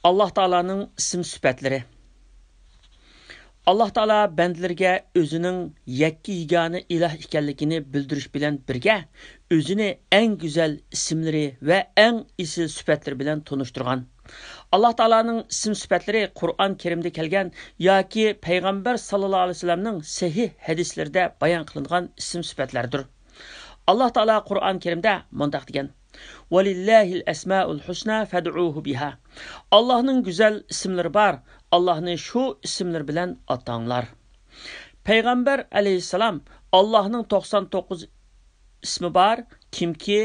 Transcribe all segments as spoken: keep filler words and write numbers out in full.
ئاللاھ تائالانىڭ ئىسىم سۈپەتلىرى. ئاللاھ تائالا بەندىلىرىگە ئۆزىنىڭ يەككە يېگانە ئىلاھ ئىكەنلىكىنى بىلدۈرۈش بىلەن بىرگە، ئۆزىنى ئەڭ گۈزەل ئىسىملىرى ۋە ئەڭ ئېسىل سۈپەتلىرى بىلەن تونۇشتۇرغان. ئاللاھ تائالانىڭ ئىسىم سۈپەتلىرى قۇرئان كەرىمدە كەلگەن ياكى پەيغەمبەر ساللاللاھۇ ئەلەيھى ۋەسەللەمنىڭ سەھىھ ھەدىسلىرىدە بايان قىلىنغان ئىسىم سۈپەتلەردۇر. ئاللاھ تائالا قۇرئان كەرىمدە مۇنداق دېگەن: «ولله الأسماء الحسنى فادعوه بها». ئاللاھنىڭ گۈزەل ئىسىملىرى بار، ئاللاھنى شۇ ئىسىملىرى بىلەن ئاتاڭلار. پەيغەمبەر ئەلەيھىسسالام: «ئاللاھنىڭ توقسان توققۇز ئىسمى بار، كىمكى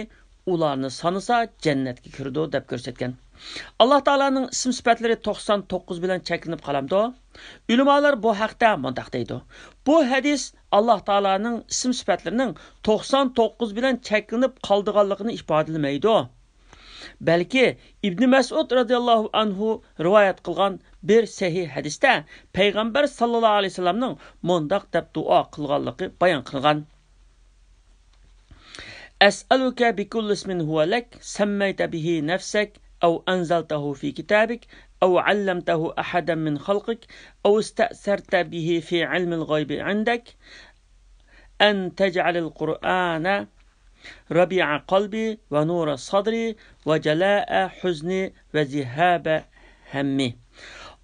ئۇلارنى سانىسا، جەننەتكە كىرىدۇ» دەپ كۆرسەتكەن. ئاللاھ تائالانىڭ ئىسىم سۈپەتلىرى توقسان توققۇز بىلەن چەكلىنىپ قالامدۇ؟ ئۆلىمالار بۇ ھەقتە مۇنداق دەيدۇ: بۇ ھەدىس ئاللاھ تائالانىڭ ئىسىم سۈپەتلىرىنىڭ توقسان توققۇز بىلەن چەكلىنىپ قالىدىغانلىقىنى ئىپادىلىمەيدۇ. بەلكى ئىبنى مەسئۇد رەزىياللاھۇ ئەنھۇ رىۋايەت قىلغان بىر سەھىھ ھەدىستە پەيغەمبەر ساللاللاھۇ ئەلەيھى ۋەسەللەمنىڭ مۇنداق دەپ دۇئا قىلغانلىقى بايان قىلغان: «أسألك بكل اسم هو لك سميت به نفسك أو أنزلته في كتابك أو علمته أحدا من خلقك أو استأثرت به في علم الغيب عندك أن تجعل القرآن ربيع قلبي ونور صدري وجلاء حزني وذهاب همي».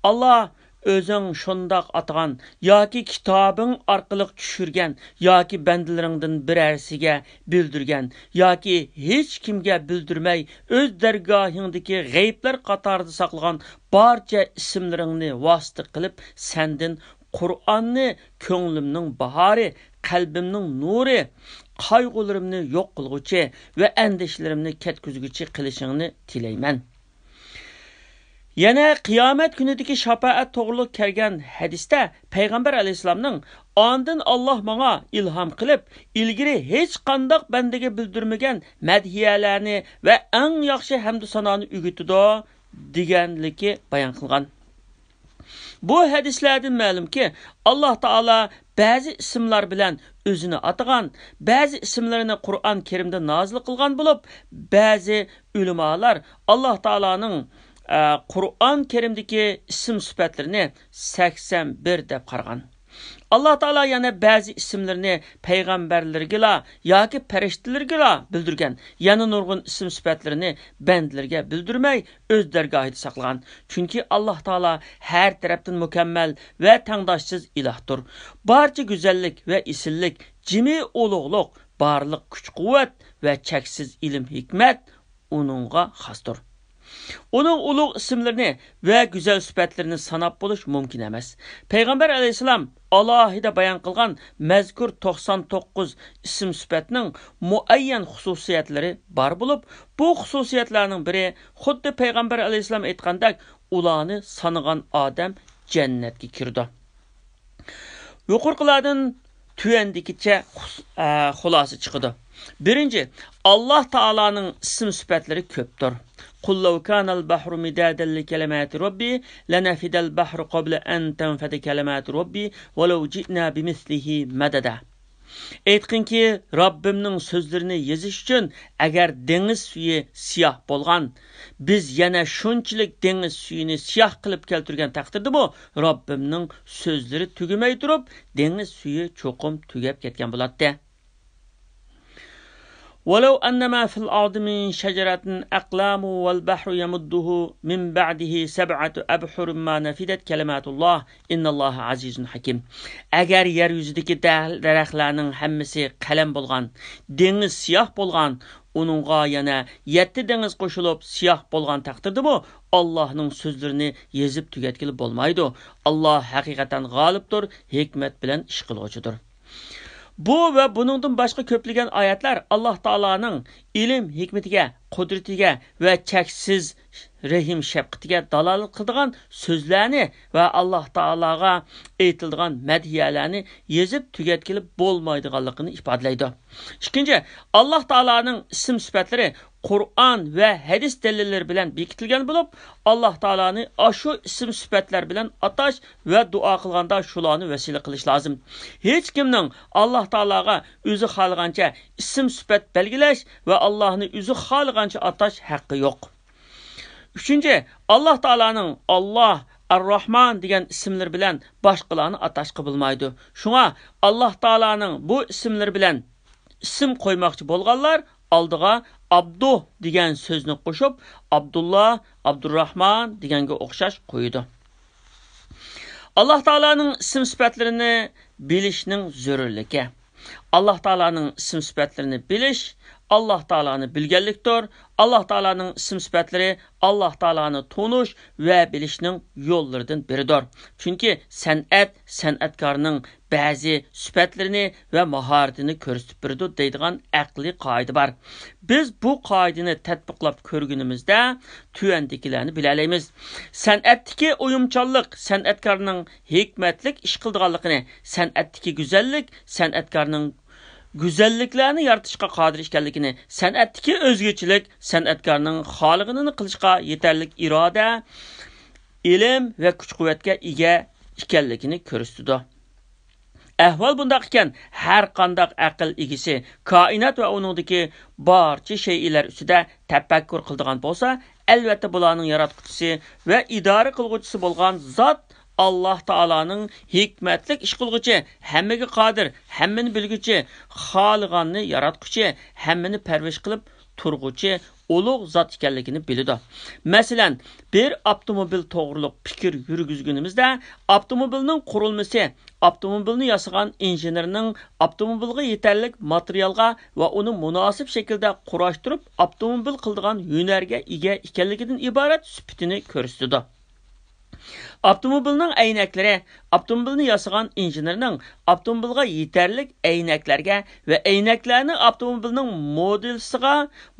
ئاللاھ، ئۆزۈڭ شۇنداق ئاتىغان ياكى كىتابىڭ ئارقىلىق چۈشۈرگەن ياكى بەندىلىرىڭدىن بىرەرسىگە بىلدۈرگەن ياكى ھېچكىمگە بىلدۈرمەي ئۆز دەرگاھىڭدىكى غەيىبلەر قاتارىدا ساقلىغان بارچە ئىسىملىرىڭنى ۋاسىتە قىلىپ سەندىن قۇرئاننى كۆڭلۈمنىڭ باھارى، قەلبىمنىڭ نۇرى، قايغۇلىرىمنى يوق قىلغۇچى ۋە ئەندىشىلىرىمنى كەتكۈزگۈچى قىلىشىڭنى تىلەيمەن. يەنە قىيامەت كۈنىدىكى شاپائەت توغرۇلۇق كەلگەن ھەدىستە پەيغەمبەر ئەلەيھىسسالامنىڭ: «ئاندىن ئاللاھ ماڭا ئىلھام قىلىپ، ئىلگىرى ھېچقانداق بەندىگە بىلدۈرمىگەن مەدھىيەلەرنى ۋە ئەڭ ياخشى ھەمدۇ سانانى ئۆگىتىدۇ» دېگەنلىكى بايان قىلغان. بۇ ھەدىسلەردىن مەلۇمكى، ئاللاھ تائالا بەزى ئىسىملار بىلەن ئۆزىنى ئاتىغان، بەزى ئىسىملىرىنى قۇرئان كەرىمدە نازىل قىلغان بولۇپ، بەزى ئۆلىمالار ئاللاھ تائالانىڭ، ئە، قۇرئان كەرىمدىكى ئىسىم سۈپەتلىرىنى سەكسەن بىر دەپ قارىغان. ئاللاھ تائالا يەنە بەزى ئىسىملىرىنى پەيغەمبەرلىرىگىلا ياكى پەرىشتىلىرىگىلا بىلدۈرگەن، يەنە نۇرغۇن ئىسىم سۈپەتلىرىنى بەندىلىرىگە بىلدۈرمەي، ئۆز دەرگاھىدا ساقلىغان. چۈنكى ئاللاھ تائالا ھەر تەرەپتىن مۇكەممەل ۋە تەڭداشسىز ئىلاھتۇر. بارچە گۈزەللىك ۋە ئېسىللىك، جىمى ئۇلۇغلۇق، بارلىق كۈچ-قۇۋۋەت ۋە چەكسىز ئىلىم-ھېكمەت ئۇنىڭغا خاستۇر. ئۇنىڭ ئۇلۇغ ئىسىملىرىنى ۋە گۈزەل سۈپەتلىرىنى ساناپ بولۇش مۇمكىن ئەمەس. پەيغەمبەر ئەلەيھىسسالام ئالاھىدە بايان قىلغان مەزكۇر توقسان توققۇز ئىسىم سۈپەتنىڭ مۇئەييەن خۇسۇسىيەتلىرى بار بولۇپ، بۇ خۇسۇسىيەتلەرنىڭ بىرى، خۇددى پەيغەمبەر ئەلەيھىسسالام ئېيتقاندەك، ئۇلارنى سانىغان ئادەم جەننەتكە كىرىدۇ. يۇقىرىقىلاردىن تۆۋەندىكىچە خۇس-، ئە، خۇلاسە چىقىدۇ. بىرىنچى، ئاللاھ تائالانىڭ ئىسىم سۈپەتلىرى كۆپتۇر. قل لو كان البحر مدادا لكلمات ربي لنفد البحر قبل أن تنفد كلمات ربي ولو جئنا بمثله مددا. ئېيتقىنكى، رەببىمنىڭ سۆزلىرىنى يېزىش ئۈچۈن ئەگەر دېڭىز سۈيى سىياھ بولغان، بىز يەنە شۇنچىلىك دېڭىز سۈيىنى سىياھ قىلىپ كەلتۈرگەن تەقدىردىمۇ، رەببىمنىڭ سۆزلىرى تۈگىمەي تۇرۇپ، دېڭىز سۈيى چوقۇم تۈگەپ كەتكەن بولاتتى. ولو أن ما في الأرض من شجرة أقلام والبحر يمده من بعده سبعة أبحر ما نفدت كلمات الله إن الله عزيز حكيم. ئەگەر يەر يۈزىدىكى دە-، دەرەخلەرنىڭ ھەممىسى قەلەم بولغان، دېڭىز سىياھ بولغان، ئۇنىڭغا يەنە يەتتە دېڭىز قوشۇلۇپ سىياھ بولغان تەقدىردىمۇ، ئاللاھنىڭ سۆزلىرىنى يېزىپ تۈگەتكىلى بولمايدۇ. ئاللاھ ھەقىقەتەن غالىبتۇر، ھېكمەت بىلەن ئىش قىلغۇچىدۇر. بۇ ۋە بۇنىڭدىن باشقا كۆپلىگەن ئايەتلەر ئاللاھ تائالانىڭ ئىلىم ھېكمىتىگە، قۇدرىتىگە ۋە چەكسىز رەھىم شەپقىتىگە دالالەت قىلىدىغان سۆزلەرنى ۋە ئاللاھ تائالاغا ئېيتىلىدىغان مەدھىيەلەرنى يېزىپ تۈگەتكىلى بولمايدىغانلىقىنى ئىپادىلەيدۇ. ئىككىنچى، ئاللاھ تائالانىڭ ئىسىم سۈپەتلىرى قۇرئان ۋە ھەدىس دەلىللىرى بىلەن بېكىتىلگەن بولۇپ، ئاللاھ تائالانى ئاشۇ ئىسىم سۈپەتلەر بىلەن ئاتاش ۋە دۇئا قىلغاندا شۇلارنى ۋەسىلە قىلىش لازىم. ھېچكىمنىڭ ئاللاھ تائالاغا ئۆزى خالىغانچە ئىسىم سۈپەت بەلگىلەش ۋە ئاللاھنى ئۆزى خالىغانچە ئاتاش ھەققى يوق. ئۈچىنچى، ئاللاھ تائالانىڭ ئاللاھ، ئەر-راھمان دېگەن ئىسىملىرى بىلەن باشقىلارنى ئاتاشقا بولمايدۇ. شۇڭا ئاللاھ تائالانىڭ بۇ ئىسىملىرى بىلەن ئىسىم قويماقچى بولغانلار ئالدىغا ئابدۇ دېگەن سۆزنى قوشۇپ، ئابدۇللا، ئابدۇرراھمان دېگەنگە ئوخشاش قويىدۇ. ئاللاھ تائالانىڭ ئىسىم سۈپەتلىرىنى بىلىشنىڭ زۆرۈرلۈكى. ئاللاھ تائالانىڭ ئىسىم سۈپەتلىرىنى بىلىش ئاللاھ تائالانى بىلگەنلىكتۇر. ئاللاھ تائالانىڭ ئىسىم سۈپەتلىرى ئاللاھ تائالانى تونۇش ۋە بىلىشنىڭ يوللىرىدىن بىرىدۇر. چۈنكى سەنئەت سەنئەتكارنىڭ بەزى سۈپەتلىرىنى ۋە ماھارىتىنى كۆرسىتىپ بېرىدۇ دەيدىغان ئەقلىي قائىدە بار. بىز بۇ قائىدىنى تەتبىقلاپ كۆرگىنىمىزدە تۆۋەندىكىلەرنى بىلەلەيمىز. سەنئەتتىكى ئويۇمچانلىق سەنئەتكارنىڭ ھېكمەتلىك ئىش قىلىدىغانلىقىنى، سەنئەتتىكى گۈزەللىك سەنئەتكارنىڭ گۈزەللىكلەرنى يارىتىشقا قادىر ئىكەنلىكىنى، سەنئەتتىكى ئۆزگىچىلىك سەنئەتكارنىڭ خالىغىنىنى قىلىشقا يېتەرلىك ئىرادە، ئىلىم ۋە كۈچ-قۇۋۋەتكە ئىگە ئىكەنلىكىنى كۆرسىتىدۇ. ئەھۋال بۇنداق ئىكەن، ھەر قانداق ئەقىل ئىگىسى كائىنات ۋە ئۇنىڭدىكى بارچە شەيئىلەر ئۈستىدە تەپەككۇر قىلىدىغان بولسا، ئەلۋەتتە بۇلارنىڭ ياراتقۇچىسى ۋە ئىدارە قىلغۇچىسى بولغان زات ئاللاھ تائالانىڭ ھېكمەتلىك ئىش قىلغۇچى، ھەممىگە قادىر، ھەممىنى بىلگۈچى، خالىغاننى ياراتقۇچى، ھەممىنى پەرۋىش قىلىپ تۇرغۇچى ئۇلۇغ زات ئىكەنلىكىنى بىلىدۇ. مەسىلەن، بىر ئاپتوموبىل توغرۇلۇق پىكىر يۈرگۈزگىنىمىزدە، ئاپتوموبىلنىڭ قۇرۇلمىسى، ئاپتوموبىلنى ياسىغان ئىنژېنېرنىڭ ئاپتوموبىلغا يېتەرلىك ماتېرىيالغا ۋە ئۇنى مۇناسىپ شەكىلدە قۇراشتۇرۇپ ئاپتوموبىل قىلىدىغان ھۈنەرگە ئىگە ئىكەنلىكىدىن ئىبارەت سۈپىتىنى كۆرسىتىدۇ. ئاپتوموبىلنىڭ ئەينەكلىرى، ئاپتوموبىلنى ياسىغان ئىنژېنېرنىڭ ئاپتوموبىلغا يېتەرلىك ئەينەكلەرگە ۋە ئەينەكلەرنى ئاپتوموبىلنىڭ مودېلىسىغا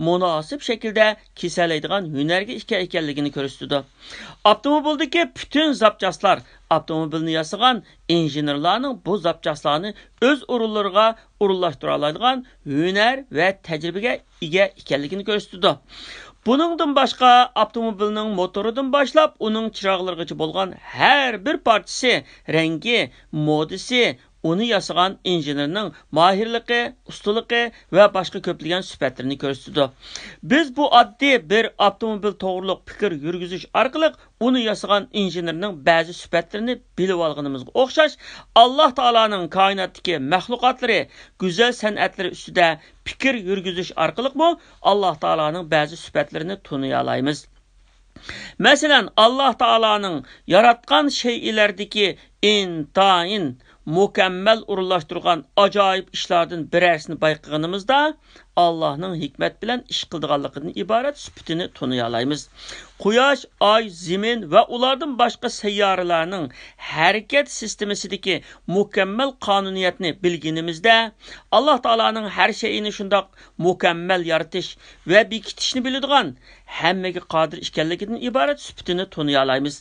مۇناسىپ شەكىلدە كېسەلەيدىغان ھۈنەرگە ئىگە ئىكەنلىكىنى كۆرسىتىدۇ. ئاپتوموبىلدىكى پۈتۈن زاپچاسلار ئاپتوموبىلنى ياسىغان ئىنژېنېرلارنىڭ بۇ زاپچاسلارنى ئۆز ئورۇنلىرىغا ئورۇنلاشتۇرالايدىغان ھۈنەر ۋە تەجرىبىگە ئىگە ئىكەنلىكىنى كۆرسىتىدۇ. بۇنىڭدىن باشقا، ئاپتوموبىلنىڭ موتورىدىن باشلاپ ئۇنىڭ چىراغلىرىغىچە بولغان ھەر بىر پارچىسى، رەڭگى، مودىسى، ئۇنى ياسىغان ئىنژېنېرنىڭ ماھىرلىقى، ئۇستىلىقى ۋە باشقا كۆپلىگەن سۈپەتلىرىنى كۆرسىتىدۇ. بىز بۇ ئاددىي بىر ئاپتوموبىل توغرۇلۇق پىكىر يۈرگۈزۈش ئارقىلىق ئۇنى ياسىغان ئىنژېنېرنىڭ بەزى سۈپەتلىرىنى بىلىۋالغىنىمىزغا ئوخشاش، ئاللاھ تائالانىڭ كائىناتتىكى مەخلۇقاتلىرى، گۈزەل سەنئەتلىرى ئۈستىدە پىكىر يۈرگۈزۈش ئارقىلىقمۇ ئاللاھ تائالانىڭ بەزى سۈپەتلىرىنى تونۇيالايمىز. مەسىلەن، ئاللاھ تائالانىڭ ياراتقان شەيئىلەردىكى ئىنتايىن مۇكەممەل ئورۇنلاشتۇرغان ئاجايىپ ئىشلاردىن بىرەرسىنى بايقىغىنىمىزدا، ئاللاھنىڭ ھېكمەت بىلەن ئىش قىلىدىغانلىقىدىن ئىبارەت سۈپىتىنى تونۇيالايمىز. قۇياش، ئاي، زېمىن ۋە ئۇلاردىن باشقا سەييارىلەرنىڭ ھەرىكەت سىستېمىسىدىكى مۇكەممەل قانۇنىيەتنى بىلگىنىمىزدە، ئاللاھ تائالانىڭ ھەر شەيئىنى شۇنداق مۇكەممەل يارىتىش ۋە بېكىتىشنى بىلىدىغان، ھەممىگە قادىر ئىكەنلىكىدىن ئىبارەت سۈپىتىنى تونۇيالايمىز.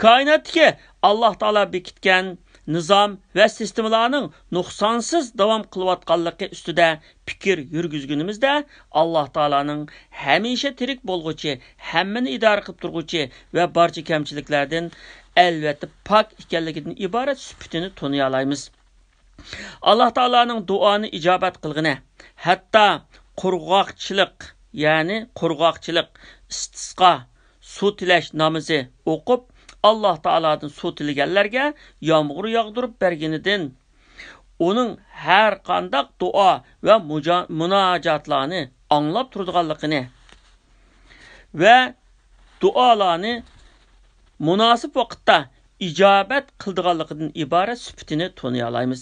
كائىناتتىكى ئاللاھ تائالا بېكىتكەن نىزام ۋە سىستېمىلارنىڭ نۇقسانسىز داۋام قىلىۋاتقانلىقى ئۈستىدە پىكىر يۈرگۈزگىنىمىزدە، ئاللاھ تائالانىڭ ھەمىشە تىرىك بولغۇچى، ھەممىنى ئىدارە قىلىپ تۇرغۇچى ۋە بارچە كەمچىلىكلەردىن ئەلۋەتتە پاك ئىكەنلىكىدىن ئىبارەت سۈپىتىنى تونۇيالايمىز. ئاللاھ تائالانىڭ دۇئانى ئىجابەت قىلغىنى، ھەتتا قۇرغاقچىلىق، يەنى قۇرغاقچىلىق، ئىستىسقا، سۇ تىلەش نامىزى ئوقۇپ، ئاللاھ تائالادىن سۇ تىلىگەنلەرگە يامغۇر ياغدۇرۇپ بەرگىنىدىن، ئۇنىڭ ھەر قانداق دۇئا ۋە مۇجا-، مۇناجاتلارنى ئاڭلاپ تۇرىدىغانلىقىنى ۋە دۇئالارنى مۇناسىپ ۋاقىتتا ئىجابەت قىلىدىغانلىقىدىن ئىبارەت سۈپىتىنى تونۇيالايمىز.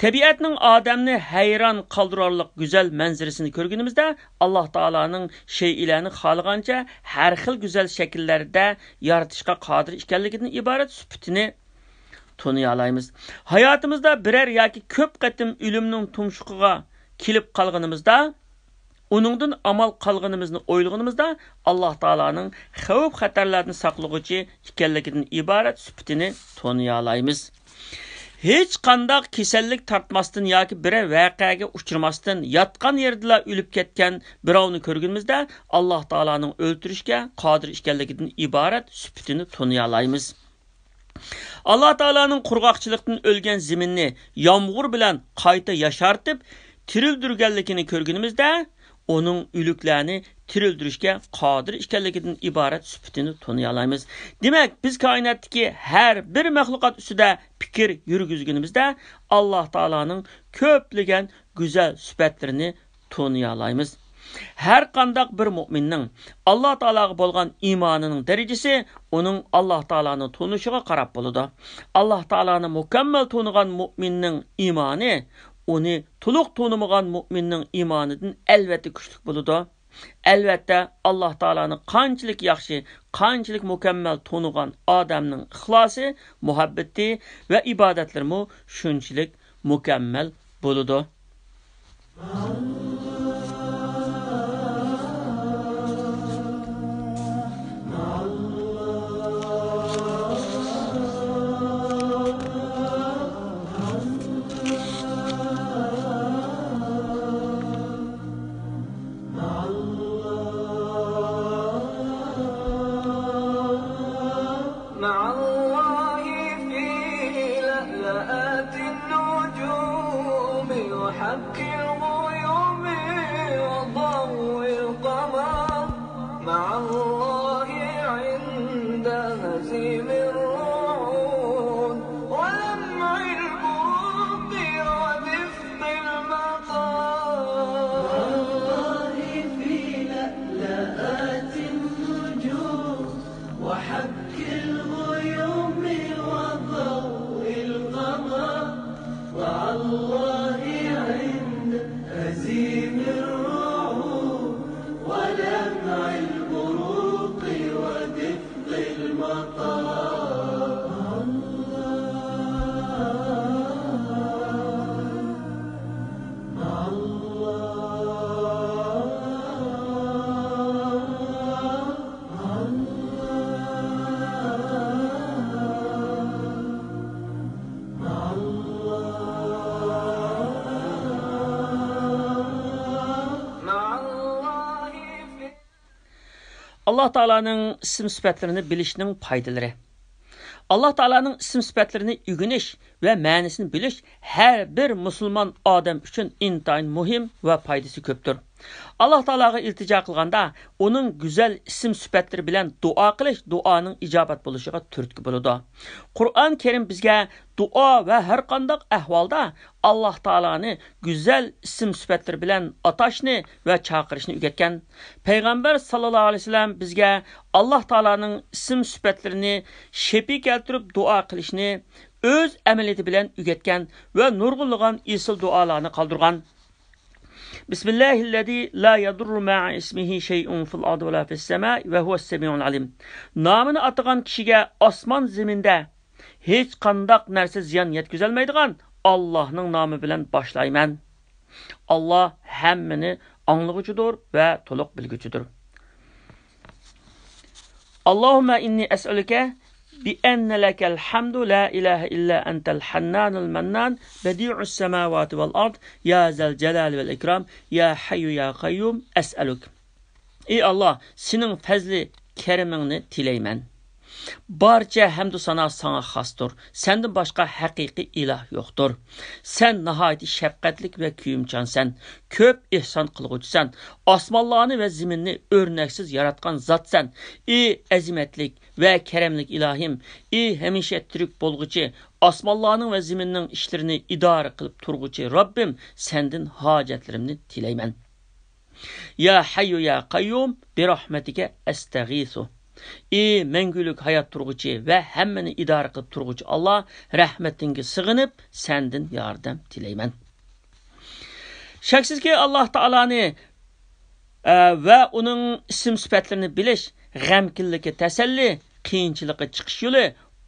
تەبىئەتنىڭ ئادەمنى ھەيران قالدۇرارلىق گۈزەل مەنزىرىسىنى كۆرگىنىمىزدە، ئاللاھ تائالانىڭ شەيئىلەرنى خالىغانچە ھەر خىل گۈزەل شەكىللەردە يارىتىشقا قادىر ئىكەنلىكىدىن ئىبارەت سۈپىتىنى تونۇيالايمىز. ھاياتىمىزدا بىرەر ياكى كۆپ قېتىم ئۆلۈمنىڭ تۇمشۇقىغا كېلىپ قالغىنىمىزدا، ئۇنىڭدىن ئامال قالغىنىمىزنى ئويلىغىنىمىزدا، ئاللاھ تائالانىڭ خەۋپ-خەتەرلەردىن ساقلىغۇچى ئىكەنلىكىدىن ئىبارەت سۈپىتىنى تونۇيالايمىز. ھېچقانداق كېسەللىك تارتماستىن ياكى بىرەر ۋەقەگە ئۇچرىماستىن، ياتقان يېرىدىلا ئۆلۈپ كەتكەن بىراۋنى كۆرگىنىمىزدە، ئاللاھ تائالانىڭ ئۆلتۈرۈشكە قادىر ئىكەنلىكىدىن ئىبارەت سۈپىتىنى تونۇيالايمىز. ئاللاھ تائالانىڭ قۇرغاقچىلىقتىن ئۆلگەن زېمىننى يامغۇر بىلەن قايتا ياشارتىپ، تىرىلدۈرگەنلىكىنى كۆرگىنىمىزدە، ئۇنىڭ ئۆلۈكلەرنى تىرىلدۈرۈشكە قادىر ئىكەنلىكىدىن ئىبارەت سۈپىتىنى تونۇيالايمىز. دېمەك، بىز كائىناتتىكى ھەر بىر مەخلۇقات ئۈستىدە پىكىر يۈرگۈزگىنىمىزدە، ئاللاھ تائالانىڭ كۆپلىگەن گۈزەل سۈپەتلىرىنى تونۇيالايمىز. ھەر قانداق بىر مۇئمىننىڭ ئاللاھ تائالاغا بولغان ئىمانىنىڭ دەرىجىسى ئۇنىڭ ئاللاھ تائالانى تونۇشىغا قاراپ بولىدۇ. ئاللاھ تائالانى مۇكەممەل تونۇغان مۇئمىننىڭ ئىمانى ئۇنى تولۇق تونۇمىغان مۇئمىننىڭ ئىمانىدىن ئەلۋەتتە كۈچلۈك بولىدۇ. ئەلۋەتتە، ئاللاھ تائالانى قانچىلىك ياخشى، قانچىلىك مۇكەممەل تونۇغان ئادەمنىڭ ئىخلاسى، مۇھەببىتى ۋە ئىبادەتلىرىمۇ شۇنچىلىك مۇكەممەل بولىدۇ. مع الله في لألآت النجوم وحك الغيوم وضوء القمر. مع الله عند هزيم الرعود ولمع البروق ودفء المطر. مع الله في لألآت النجوم وحك الغيوم وضوء القمر. مع الله عند هزيم الرعود ولمع البروق ودفء المطر. مع الله، مع الله، مع الله، مع الله. ئاللاھ تائالانىڭ ئىسىم سۈپەتلىرىنى بىلىشنىڭ پايدىلىرى. ئاللاھ تائالانىڭ ئىسىم سۈپەتلىرىنى ئۆگىنىش ۋە مەنىسىنى بىلىش ھەر بىر مۇسۇلمان ئادەم ئۈچۈن ئىنتايىن مۇھىم ۋە پايدىسى كۆپتۇر. ئاللاھ تائالاغا ئىلتىجا قىلغاندا، ئۇنىڭ گۈزەل ئىسىم سۈپەتلىرى بىلەن دۇئا قىلىش دۇئانىڭ ئىجابەت بولۇشىغا تۈرتكە بولىدۇ. قۇرئان كەرىم بىزگە دۇئا ۋە ھەر قانداق ئەھۋالدا ئاللاھ تائالانى گۈزەل ئىسىم سۈپەتلىرى بىلەن ئاتاشنى ۋە چاقىرىشنى ئۆگەتكەن. پەيغەمبەر ساللاللاھۇ ئەلەيھى ۋەسەللەم بىزگە ئاللاھ تائالانىڭ ئىسىم سۈپەتلىرىنى شېپى كەلتۈرۈپ دۇئا قىلىشنى ئۆز ئەمەلىيىتى بىلەن ئۆگەتكەن ۋە نۇرغۇنلىغان ئېسىل دۇئالارنى قالدۇرغان. بسم الله الذي لا يضر مع اسمه شيء في الأرض ولا في السماء وهو السميع العليم. نامىنى ئاتىغان كىشىگە ئاسمان زېمىندە ھېچقانداق نەرسە زىيان يەتكۈزەلمەيدىغان ئاللاھنىڭ نامى بىلەن باشلايمەن. ئاللاھ ھەممىنى ئاڭلىغۇچىدۇر ۋە تولۇق بىلگۈچىدۇر. اللهم إني أسألك بأن لك الحمد لا إله إلا أنت الحنان المنان بديع السماوات والأرض يا ذا الجلال والإكرام يا حي يا قيوم أسألك. ئى ئاللاھ، سېنىڭ پەزلى كەرىمىڭنى تىلەيمەن. بارچە ھەمدۇ سانا ساڭا خاستۇر. سەندىن باشقا ھەقىقىي ئىلاھ يوقتۇر. سەن ناھايىتى شەپقەتلىك ۋە كۆيۈمچانسەن. كۆپ ئېھسان قىلغۇچىسەن. ئاسمانلارنى ۋە زېمىننى ئۆرنەكسىز ياراتقان زاتسەن. ئى ئەزىمەتلىك ۋە كەرەملىك ئىلاھىم، ئى ھەمىشە تىرىك بولغۇچى، ئاسمانلارنىڭ ۋە زېمىننىڭ ئىشلىرىنى ئىدارە قىلىپ تۇرغۇچى رەببىم، سەندىن ھاجەتلىرىمنى تىلەيمەن. يا ھەييۇ يا قەييۇم، بىرەھمەتىكە ئەستەغىسۇ. ئى مەڭگۈلۈك ھايات تۇرغۇچى ۋە ھەممىنى ئىدارە قىلىپ تۇرغۇچى ئاللاھ، رەھمىتىڭگە سىغىنىپ، سەندىن ياردەم تىلەيمەن. شەكسىزكى، ئاللاھ تائالانى، ئە، ۋە ئۇنىڭ ئىسىم سۈپەتلىرىنى بىلىش غەمكىنلىككە تەسەللى، قىيىنچىلىققا چىقىش يولى،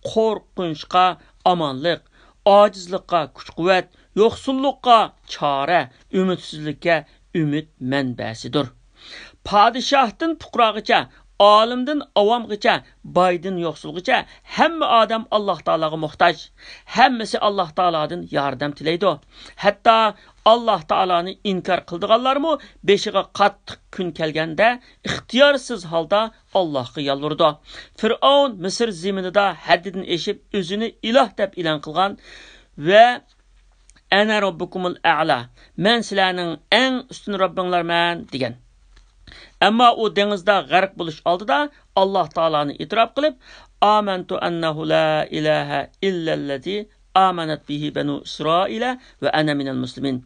قورقۇنچقا ئامانلىق، ئاجىزلىققا كۈچ-قۇۋۋەت، يوقسۇللۇققا چارە، ئۈمىدسىزلىككە ئۈمىد مەنبەسىدۇر. پادىشاھتىن پۇقراغىچە، ئالىمدىن ئاۋامغىچە، بايدىن يوقسۇلغىچە ھەممە ئادەم ئاللاھ تائالاغا موھتاج. ھەممىسى ئاللاھ تائالادىن ياردەم تىلەيدۇ. ھەتتا ئاللاھ تائالانى ئىنكار قىلىدىغانلارمۇ بېشىغا قاتتىق كۈن كەلگەندە ئىختىيارسىز ھالدا ئاللاھقا يالۋۇرىدۇ. فىرئەۋن مىسىر زېمىنىدا ھەددىدىن ئېشىپ ئۆزىنى ئىلاھ دەپ ئېلان قىلغان ۋە «ئەنە رەببۇكۇمۇل ئەئلا، مەن سىلەرنىڭ ئەڭ ئۈستۈن رەببىڭلارمەن» دېگەن. ئەمما ئۇ دېڭىزدا غەرق بولۇش ئالدىدا ئاللاھ تائالانى ئېتىراپ قىلىپ، «ئامەنتۇ ئەننەھۇ لا ئىلاھە ئىللەللەزى ئامەنەت بىھى بەنۇ ئىسرائىلە ۋە ئەنە مىنەل مۇسلىمىن.»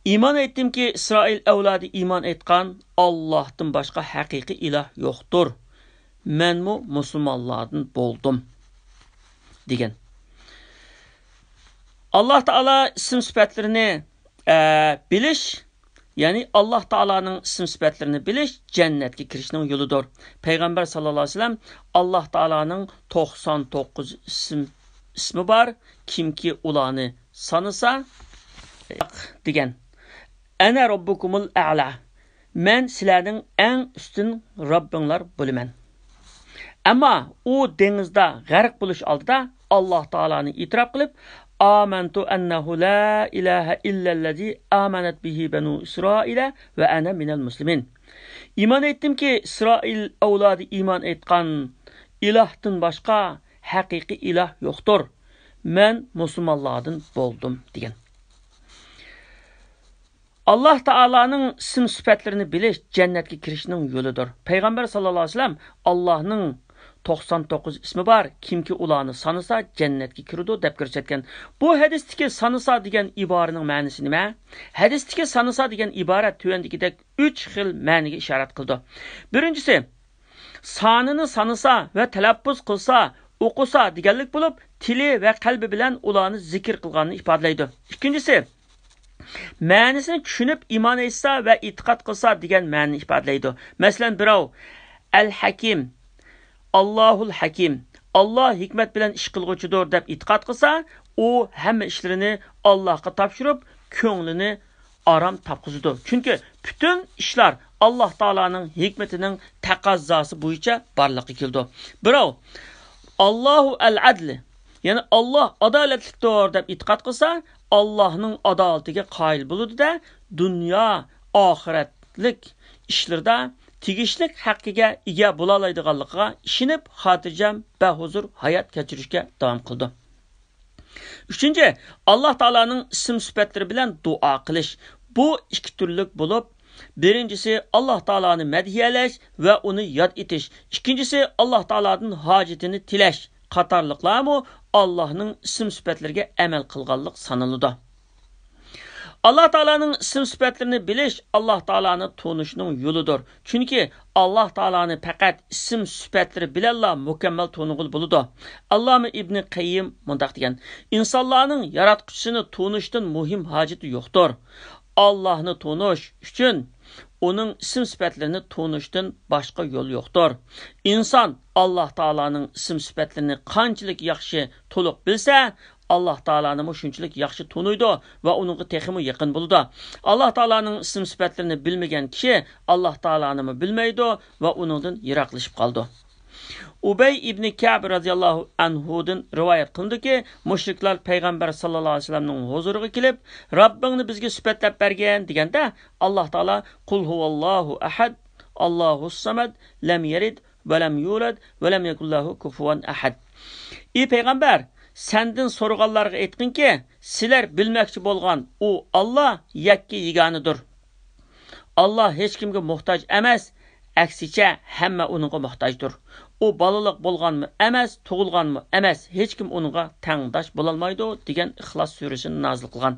ئىمان ئېيتتىمكى، ئىسرائىل ئەۋلادى ئىمان ئېيتقان، ئاللاھتىن باشقا ھەقىقىي ئىلاھ يوقتۇر. مەنمۇ مۇسۇلمانلاردىن بولدۇم، دېگەن. ئاللاھ تائالا ئىسىم سۈپەتلىرىنى، ئە، بىلىش، يەنى ئاللاھ تائالانىڭ ئىسىم سۈپەتلىرىنى بىلىش جەننەتكە كىرىشنىڭ يولىدۇر. پەيغەمبەر ساللاللاھۇ ئەلەيھى ۋەسەللەم، «ئاللاھ تائالانىڭ توقسان توققۇز ئىسىم، ئىسمى بار، كىمكى ئۇلارنى سانىسا» دېگەن. «ئەنە رەببۇكۇمۇل ئەئلا.» مەن سىلەرنىڭ ئەڭ ئۈستۈن رەببىڭلار بولىمەن. ئەمما ئۇ دېڭىزدا غەرق بولۇش ئالدىدا ئاللاھ تائالانى ئېتىراپ قىلىپ، «ئامەنتۇ ئەننەھۇ لا ئىلاھە ئىللەللەزى ئامەنەت بىھى بەنۇ ئىسرائىلە ۋە ئەنە مىنەل مۇسلىمىن.» ئىمان ئېيتتىمكى، ئىسرائىل ئەۋلادى ئىمان ئېيتقان، ئىلاھتىن باشقا ھەقىقىي ئىلاھ يوقتۇر. مەن مۇسۇلمانلاردىن بولدۇم، دېگەن. ئاللاھ تائالانىڭ ئىسىم سۈپەتلىرىنى بىلىش جەننەتكە كىرىشنىڭ يولىدۇر. پەيغەمبەر ساللاللاھۇ ئەلەيھى ۋەسەللەم، «ئاللاھنىڭ توقسان توققۇز ئىسمى بار، كىمكى ئۇلارنى سانىسا، جەننەتكە كىرىدۇ» دەپ كۆرسەتكەن. بۇ ھەدىستىكى «سانىسا» دېگەن ئىبارىنىڭ مەنىسى نېمە؟ ھەدىستىكى «سانىسا» دېگەن ئىبارە تۆۋەندىكىدەك ئۈچ خىل مەنىگە ئىشارەت قىلىدۇ. بىرىنچىسى، سانىنى سانىسا ۋە تەلەپپۇز قىلسا، ئوقۇسا دېگەنلىك بولۇپ، تىلى ۋە قەلبى بىلەن ئۇلارنى زىكىر قىلغاننى ئىپادىلەيدۇ. ئىككىنچىسى، مەنىسىنى چۈشىنىپ ئىمان ئېيتسا ۋە ئېتىقاد قىلسا دېگەن مەنىنى ئىپادىلەيدۇ. مەسىلەن، بىراۋ «ئەل ھەكىم، ئاللاھۇل ھەكىم، ئاللاھ ھېكمەت بىلەن ئىش قىلغۇچىدۇر» دەپ ئېتىقاد قىلسا، ئۇ ھەممە ئىشلىرىنى ئاللاھقا تاپشۇرۇپ، كۆڭلىنى ئارام تاپقۇزىدۇ. چۈنكى پۈتۈن ئىشلار ئاللاھ تائالانىڭ ھېكمىتىنىڭ تەقەززاسى بويىچە بارلىققا كېلىدۇ. بىراۋ «ئاللاھۇ ئەل ئەدل»، يەنى «ئاللاھ ئادالەتلىكتۇر» دەپ ئېتىقاد قىلسا، ئاللاھنىڭ ئادالىتىگە قايىل بولىدۇ-دە، دۇنيا، ئاخىرەتلىك ئىشلىرىدا تېگىشلىك ھەققىگە ئىگە بولالايدىغانلىقىغا ئىشىنىپ، خاتىرجەم، بەھۇزۇر ھايات كەچۈرۈشكە داۋام قىلىدۇ. ئۈچىنچى، ئاللاھ تائالانىڭ ئىسىم سۈپەتلىرى بىلەن دۇئا قىلىش. بۇ ئىككى تۈرلۈك بولۇپ، بىرىنچىسى ئاللاھ تائالانى مەدھىيەلەش ۋە ئۇنى ياد ئېتىش. ئىككىنچىسى ئاللاھ تائالادىن ھاجىتىنى تىلەش قاتارلىقلارمۇ ئاللاھنىڭ ئىسىم سۈپەتلىرىگە ئەمەل قىلغانلىق سانىلىدۇ. ئاللاھ تائالانىڭ ئىسىم سۈپەتلىرىنى بىلىش ئاللاھ تائالانى تونۇشنىڭ يولىدۇر. چۈنكى ئاللاھ تائالانى پەقەت ئىسىم سۈپەتلىرى بىلەنلا مۇكەممەل تونۇغىلى بولىدۇ. ئاللامە ئىبنى قەييىم مۇنداق دېگەن: «ئىنسانلارنىڭ ياراتقۇچىسىنى تونۇشتىن مۇھىم ھاجىتى يوقتۇر. ئاللاھنى تونۇش ئۈچۈن ئۇنىڭ ئىسىم سۈپەتلىرىنى تونۇشتىن باشقا يول يوقتۇر.» ئىنسان ئاللاھ تائالانىڭ ئىسىم سۈپەتلىرىنى قانچىلىك ياخشى، تولۇق بىلسە، ئاللاھ تائالانىمۇ شۇنچىلىك ياخشى تونۇيدۇ ۋە ئۇنىڭغا تېخىمۇ يېقىن بولىدۇ. ئاللاھ تائالانىڭ ئىسىم سۈپەتلىرىنى بىلمىگەن كىشى ئاللاھ تائالانىمۇ بىلمەيدۇ ۋە ئۇنىڭدىن يىراقلىشىپ قالىدۇ. ئۇبەي ئىبنى كەئب رەزىياللاھۇ ئەنھۇدىن رىۋايەت قىلىنىدۇكى، مۇشرىكلار پەيغەمبەر ساللاللاھۇ ئەلەيھى ۋەسەللەمنىڭ ھۇزۇرىغا كېلىپ، «رەببىڭنى بىزگە سۈپەتلەپ بەرگىن» دېگەندە، ئاللاھ تائالا «قۇل ھۇۋەللاھۇ ئەھەد، ئاللاھۇس سەمەد، لەم يەلىد ۋە لەم يۇلەد ۋە لەم يەكۇن لەھۇ كۇفۇۋەن ئەھەد.» ئى پەيغەمبەر، سەندىن سورىغانلارغا ئېيتقىنكى، سىلەر بىلمەكچى بولغان ئۇ ئاللاھ يەككە يېگانىدۇر. ئاللاھ ھېچكىمگە موھتاج ئەمەس، ئەكسىچە ھەممە ئۇنىڭغا موھتاجدۇر. ئۇ بالىلىق بولغانمۇ ئەمەس، تۇغۇلغانمۇ ئەمەس، ھېچكىم ئۇنىڭغا تەڭداش بولالمايدۇ دېگەن ئىخلاس سۈرىسىنى نازىل قىلغان.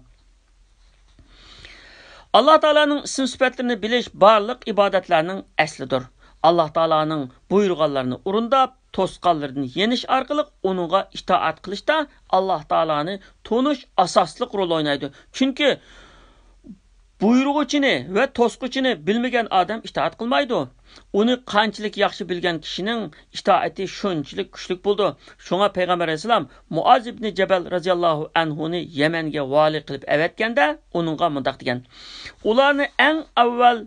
ئاللاھ تائالانىڭ ئىسىم سۈپەتلىرىنى بىلىش بارلىق ئىبادەتلەرنىڭ ئەسلىدۇر. ئاللاھ تائالانىڭ بۇيرۇغانلىرىنى ئورۇنداپ، توسقانلىرىدىن يېنىش ئارقىلىق ئۇنىڭغا ئىتائەت قىلىشتا ئاللاھ تائالانى تونۇش ئاساسلىق رول ئوينايدۇ. چۈنكى بۇيرۇغۇچىنى ۋە توسقۇچىنى بىلمىگەن ئادەم ئىتائەت قىلمايدۇ. ئۇنى قانچىلىك ياخشى بىلگەن كىشىنىڭ ئىتائىتى شۇنچىلىك كۈچلۈك بولىدۇ. شۇڭا پەيغەمبەر ئەلەيھىسسالام مۇئاز ئىبنى جەبەل رەزىياللاھۇ ئەنھۇنى يەمەنگە ۋالىي قىلىپ ئەۋەتكەندە، ئۇنىڭغا مۇنداق دېگەن: «ئۇلارنى ئەڭ ئەۋۋەل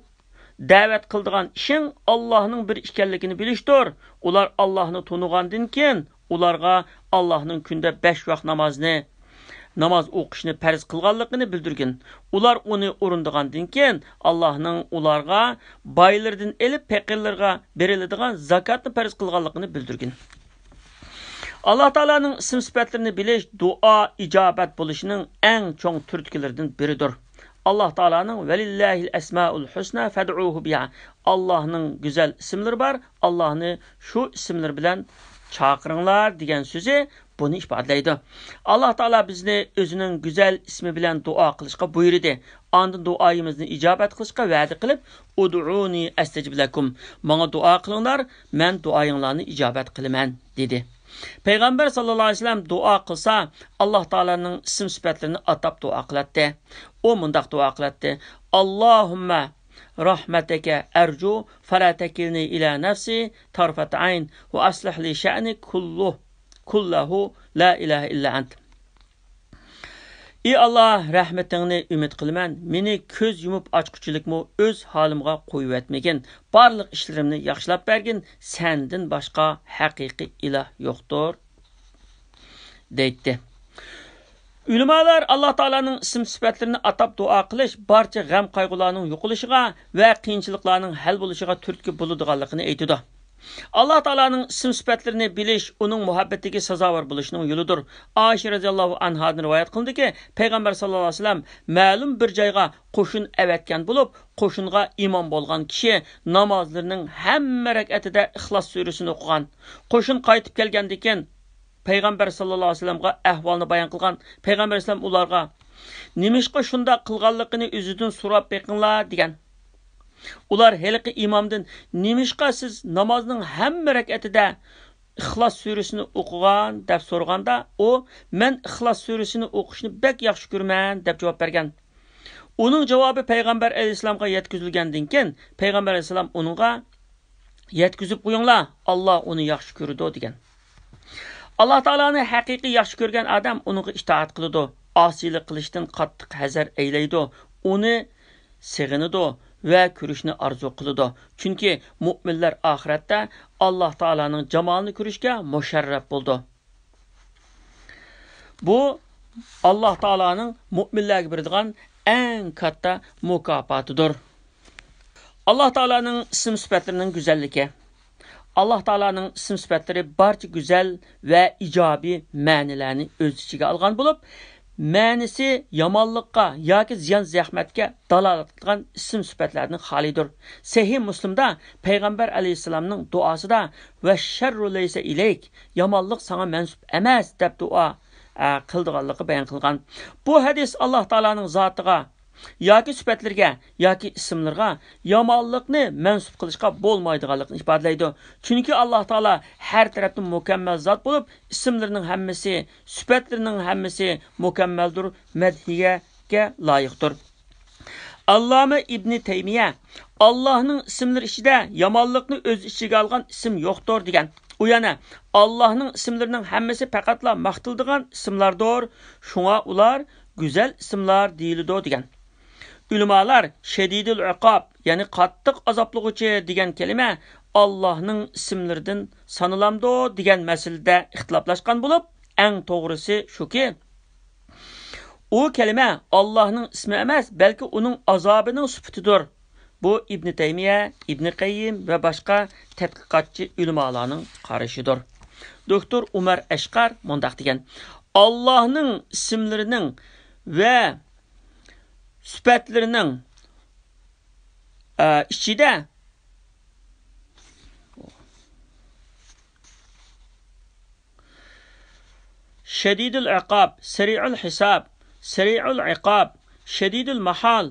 دەۋەت قىلىدىغان ئىشىڭ ئاللاھنىڭ بىر ئىكەنلىكىنى بىلىشتۇر. ئۇلار ئاللاھنى تونۇغاندىن كېيىن، ئۇلارغا ئاللاھنىڭ كۈندە بەش ۋاق نامازنى، ناماز ئوقۇشنى پەرز قىلغانلىقىنى بىلدۈرگىن. ئۇلار ئۇنى ئورۇندىغاندىن كېيىن، ئاللاھنىڭ ئۇلارغا بايلىرىدىن ئېلىپ پەقىرلىرىغا بېرىلىدىغان زاكاتنى پەرز قىلغانلىقىنى بىلدۈرگىن.» ئاللاھ تائالانىڭ ئىسىم سۈپەتلىرىنى بىلىش دۇئا ئىجابەت بولۇشىنىڭ ئەڭ چوڭ تۈرتكىلىرىدىن بىرىدۇر. ئاللاھ تائالانىڭ «ۋەلىللاھىل ئەسمائۇل ھۇسنا فەدئۇھۇ بىھا»، ئاللاھنىڭ گۈزەل ئىسىملىرى بار، ئاللاھنى شۇ ئىسىملىرى بىلەن چاقىرىڭلار» دېگەن سۆزى بۇنى ئىپادىلەيدۇ. ئاللاھ تائالا بىزنى ئۆزىنىڭ گۈزەل ئىسمى بىلەن دۇئا قىلىشقا بۇيرۇدى. ئاندىن دۇئايىمىزنى ئىجابەت قىلىشقا ۋەدە قىلىپ، «ئۇدئۇنى ئەستەجىب لەكۇم»، «ماڭا دۇئا قىلىڭلار، مەن دۇئايىڭلارنى ئىجابەت قىلىمەن» دېدى. پەيغەمبەر ساللاللاھۇ ئەلەيھى ۋەسەللەم دۇئا قىلسا، ئاللاھ تائالانىڭ ئىسىم سۈپەتلىرىنى ئاتاپ دۇئا قىلاتتى. ئۇ مۇنداق دۇئا قىلاتتى: «ئاللاھۇممە رەھمەتەكە ئەرجۇ، فەلا تەكىلنى ئىلە نەفسى تەرفەتە ئەين، ۋە ئەسلىھ لى شەئنى كۇللۇھ، كۇللەھۇ، لا ئىلاھە ئىللا ئەنت.» ئى ئاللاھ، رەھمىتىڭنى ئۈمىد قىلىمەن، مېنى كۆز يۇمۇپ ئاچقۇچىلىكمۇ ئۆز ھالىمغا قويۇۋەتمىگىن، بارلىق ئىشلىرىمنى ياخشىلاپ بەرگىن، سەندىن باشقا ھەقىقىي ئىلاھ يوقتۇر، دەيتتى. ئۆلىمالار ئاللاھ تائالانىڭ ئىسىم سۈپەتلىرىنى ئاتاپ دۇئا قىلىش بارچە غەم قايغۇلارنىڭ يوقىلىشىغا ۋە قىيىنچىلىقلارنىڭ ھەل بولۇشىغا تۈرتكە بولىدىغانلىقىنى ئېيتىدۇ. ئاللاھ تائالانىڭ ئىسىم سۈپەتلىرىنى بىلىش ئۇنىڭ مۇھەببىتىگە سازاۋەر بولۇشنىڭ يولىدۇر. ئائىشە رەزىياللاھۇ ئەنھادىن رىۋايەت قىلىندىكى، پەيغەمبەر ساللاللاھۇ ئەلەيھى ۋەسەللەم مەلۇم بىر جايغا قوشۇن ئەۋەتكەن بولۇپ، قوشۇنغا ئىمام بولغان كىشى نامازلىرىنىڭ ھەممە رەكئەتىدە ئىخلاس سۈرىسىنى ئوقۇغان. قوشۇن قايتىپ كەلگەندىن كېيىن، پەيغەمبەر ساللاللاھۇ ئەلەيھى ۋەسەللەمگە ئەھۋالنى بايان قىلغان. پەيغەمبەر ئەلەيھىسسالام ئۇلارغا، «نېمىشقا شۇنداق قىلغانلىقىنى ئۆزىدىن سوراپ بېقىڭلار» دېگەن. ئۇلار ھېلىقى ئىمامدىن، «نېمىشقا سىز نامازنىڭ ھەممە رەكئەتىدە ئىخلاس سۈرىسىنى ئوقۇغان؟» دەپ سورىغاندا، ئۇ، «مەن ئىخلاس سۈرىسىنى ئوقۇشنى بەك ياخشى كۆرىمەن» دەپ جاۋاب بەرگەن. ئۇنىڭ جاۋابى پەيغەمبەر ئەلەيھىسسالامغا يەتكۈزۈلگەندىن كېيىن، پەيغەمبەر ئەلەيھىسسالام ئۇنىڭغا، «يەتكۈزۈپ قويۇڭلار، ئاللا ئۇنى ياخشى كۆرىدۇ» دېگەن. ئاللا تائالانى ھەقىقىي ياخشى كۆرگەن ئادەم ئۇنىڭغا ئىتائەت قىلىدۇ، ئاسىيلىق قىلىشتىن قاتتىق ھەزەر ئەيلەيدۇ، ئۇنى سېغىنىدۇ ۋە كۆرۈشنى ئارزۇ قىلىدۇ. چۈنكى مۇئمىنلەر ئاخىرەتتە ئاللا تائالانىڭ جامالىنى كۆرۈشكە مۇشەررەپ بولىدۇ. بۇ ئاللا تائالانىڭ مۇئمىنلەرگە بېرىدىغان ئەڭ كاتتا مۇكاپاتىدۇر. ئاللا تائالانىڭ ئىسىم سۈپەتلىرىنىڭ گۈزەللىكى. ئاللا تائالانىڭ ئىسىم سۈپەتلىرى بارچە گۈزەل ۋە ئىجابىي مەنىلەرنى ئۆز ئىچىگە ئالغان بولۇپ، مەنىسى يامانلىققا ياكى زىيان زەخمەتكە دالالەت قىلىدىغان ئىسىم سۈپەتلەردىن خالىيدۇر. سەھىھ مۇسلىمدا پەيغەمبەر ئەلەيھىسسالامنىڭ دۇئاسىدا، «ۋەششەررۇ لەيسە ئىلەيك»، يامانلىق ساڭا مەنسۇپ ئەمەس، دەپ دۇئا، ئە، قىلىدىغانلىقى بايان قىلغان. بۇ ھەدىس ئاللا تائالانىڭ زاتىغا ياكى سۈپەتلىرىگە ياكى ئىسىملىرىغا يامانلىقنى مەنسۇپ قىلىشقا بولمايدىغانلىقىنى ئىپادىلەيدۇ. چۈنكى ئاللا تائالا ھەر تەرەپتىن مۇكەممەل زات بولۇپ، ئىسىملىرىنىڭ ھەممىسى، سۈپەتلىرىنىڭ ھەممىسى مۇكەممەلدۇر، مەدھىيەگە لايىقتۇر. ئاللامە ئىبنى تەيمىيە، «ئاللاھنىڭ ئىسىملىرى ئىچىدە يامانلىقنى ئۆز ئىچىگە ئالغان ئىسىم يوقتۇر» دېگەن. ئۇ يەنە، «ئاللاھنىڭ ئىسىملىرىنىڭ ھەممىسى پەقەتلا ماختىلىدىغان ئىسىملاردۇر، شۇڭا ئۇلار گۈزەل ئىسىملار دېيىلىدۇ» دېگەن. ئۆلىمالار «شەدىدۇل ئىقاب»، يەنى «قاتتىق ئازابلىغۇچى» دېگەن كەلىمە ئاللاھنىڭ ئىسىملىرىدىن سانىلامدۇ دېگەن مەسىلىدە ئىختىلاپلاشقان بولۇپ، ئەڭ توغرىسى شۇكى، ئۇ كەلىمە ئاللاھنىڭ ئىسمى ئەمەس، بەلكى ئۇنىڭ ئازابىنىڭ سۈپىتىدۇر. بۇ ئىبنى تەيمىيە، ئىبنى قەييىم ۋە باشقا تەتقىقاتچى ئۆلىمالارنىڭ قارىشىدۇر. دوكتور ئۇمەر ئەشقەر مۇنداق دېگەن: «ئاللاھنىڭ ئىسىملىرىنىڭ ۋە سۈپەتلىرىنىڭ، ئە، ئىچىدە شەدىدۇل ئىقاب، سەرىئۇل ھىساب، سەرىئۇل ئىقاب، شەدىدۇل ماھال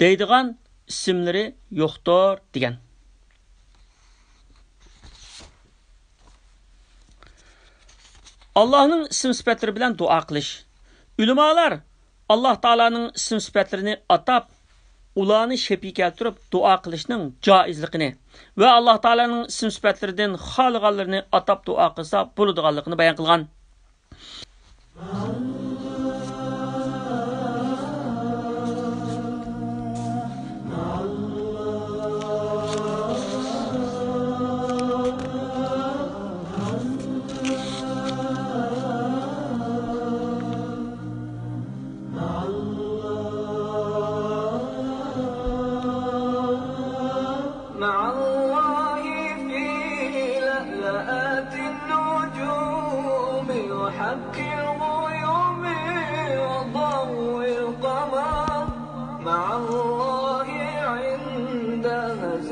دەيدىغان ئىسىملىرى يوقتۇر» دېگەن. ئاللاھنىڭ ئىسىم سۈپەتلىرى بىلەن دۇئا قىلىش. ئۆلىمالار ئاللاھ تائالانىڭ ئىسىم سۈپەتلىرىنى ئاتاپ، ئۇلارنى شەپىي كەلتۈرۈپ دۇئا قىلىشنىڭ جائىزلىقىنى ۋە ئاللاھ تائالانىڭ ئىسىم سۈپەتلىرىدىن خالىغانلىرىنى ئاتاپ دۇئا قىلسا بولىدىغانلىقىنى بايان قىلغان. مع الله في لألآت النجوم وحق الغيوم وضوء القمر. مع الله عند هزيمة